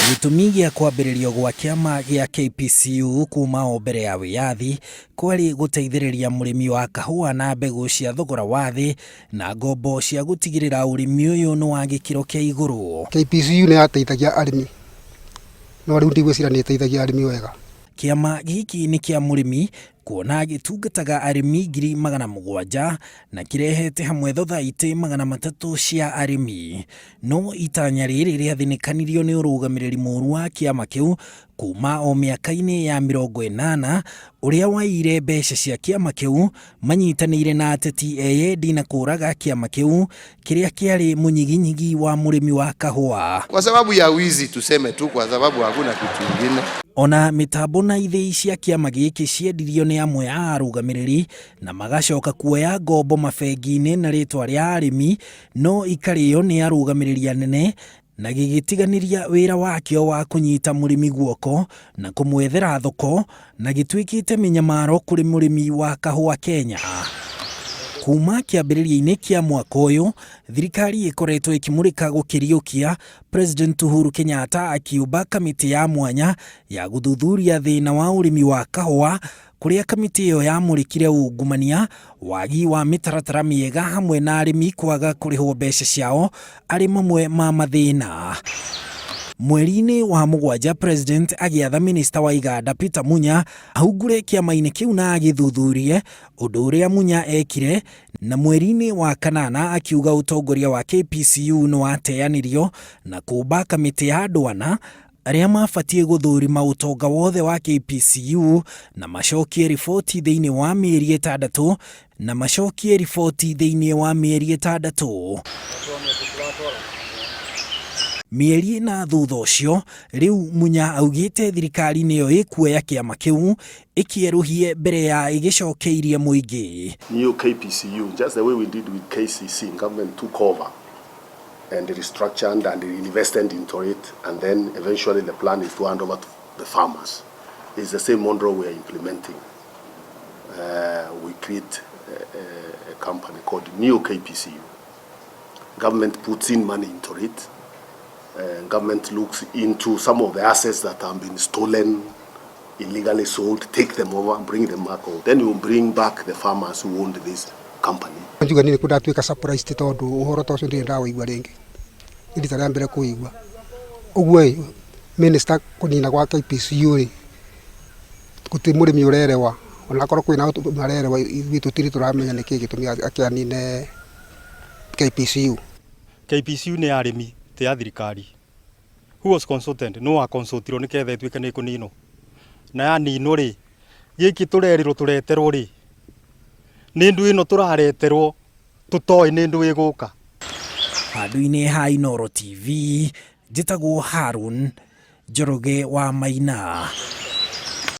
Gĩtũmi gĩa kwambĩrĩrio gwa kĩama gĩa KPCU kuma o mbere ya wĩyathi kwarĩ gũteithĩrĩria mũrĩmi wa kahũa na mbegũ cia thogora wa thĩ na ngombo cia gũtigĩrĩra ũrĩmi ũyũ nĩ wa gĩkĩro kĩa igũrũ. KPCU nĩ yateithagia arĩmi no rĩu ndigwĩciria nĩ ĩteithagia arĩmi wega. Kĩama gĩkĩ nĩ kĩa mũrĩmi kuona gĩtungataga arĩmi 700,000 na kĩrehete hamwe thothaitĩ 300 cia arĩmi. No itanya rĩrĩ rĩathinĩkanirio nĩ ũrũgamĩrĩri mũru wa kĩama kĩu kuma o mĩaka-inĩ ya 80 ũrĩa waiyire mbeca cia kĩama kĩu manyitanĩire na ateti eyendi na kũraga kĩama kĩu kĩrĩa kĩarĩ mũnyiginyigi wa mũrĩmi wa kahũa. Kwa sababu ya wizi tuseme tu, kwa sababu hakuna kitu ingine. Ona mĩtambo na ithĩi cia kĩama gĩkĩ ciendirio nĩ amwe a arũgamĩrĩri na magacoka kuoya ngombo mabengi-inĩ na rĩtwa rĩa arĩmi no ikarĩo nĩ arũgamĩrĩri anene na gĩgĩtiganĩria wĩra wakĩo wa kũnyita mũrĩmi guoko na kũmwethera thoko na gĩtuĩkĩte mĩnyamaro kũrĩ mũrĩmi wa kahũa Kenya. Kuma kĩambĩrĩria-inĩ kĩa mwaka ũyũ, thirikari ĩkoretwo ĩkĩmũrĩka gũkĩriũkia President Uhuru Kenyatta akiũmba kamĩtĩ ya mwanya ya gũthuthuria thĩna wa ũrĩmi wa kahũa kũrĩa kamĩtĩ ĩyo yamũrĩkire ungumania, wagi wa mĩtaratara mĩega hamwe na arĩmi kwaga kũrĩhwo mbeca ciao arĩ mamwe ma mathĩna. Mweri-inĩ wa mũgwanja President agĩatha minista wa iganda Peter Munya ahungure kĩama-inĩ kĩu na agĩthuthurie ũndũ ũrĩa Munya ekire na mweri-inĩ wa kanana akiuga ũtongoria wa KPCU nĩ wateanĩrio na kũmba kamĩtĩ ya andũ ana arĩa mabatiĩ gũthũrima ũtonga wothe wa KPCU na macokie riboti thĩinĩ wa mĩeri ĩtandatũ na macokie riboti thĩinĩ wa mĩeri ĩtandatũ. Mĩeri ĩna thutha ũcio, rĩu Munya augĩte thirikari nĩyo ĩkuoya kĩama kĩu ĩkĩerũhie mbere ya ĩgĩcokeirie mũingĩ. New KPCU, just the way we did with KCC, government took over and restructured and invested into it, and then eventually the plan is to hand over to the farmers. It's the same model we are implementing. We create a company called New KPCU. Government puts in money into it. Government looks into some of the assets that have been stolen, illegally sold, take them over, bring them back home. Then you bring back the farmers who owned this company. Njuga niĩ nĩkuo ndatuĩka surprised tondũ ũhoro ta ũcio ndirĩ ndaũigua rĩngĩ, nĩ rita rĩa mbere kũigua. Ũguo ĩ, minister kũnina gwa KPCU rĩ, gũtirĩ mũrĩmi ũrerewa, onakorwo kwĩna marerewa ithuĩ tũtirĩ tũramenya nĩkĩ gĩtũmi akĩanine KPCU. KPCU nĩ ya arĩmi ti ya thirikari. Who was consulted? No wa consultirwo nĩketha ĩtuĩke nĩ ĩkũninwo. Na yaninwo rĩ, gĩkĩ tũrerirwo tũreterwo rĩ, nĩ ndũ ĩno tũrareterwo tũtoĩ nĩ ndũ ĩgũka. Handũ-inĩ ha Inooro TV, njĩtagwo Harun Njoroge wa Maina.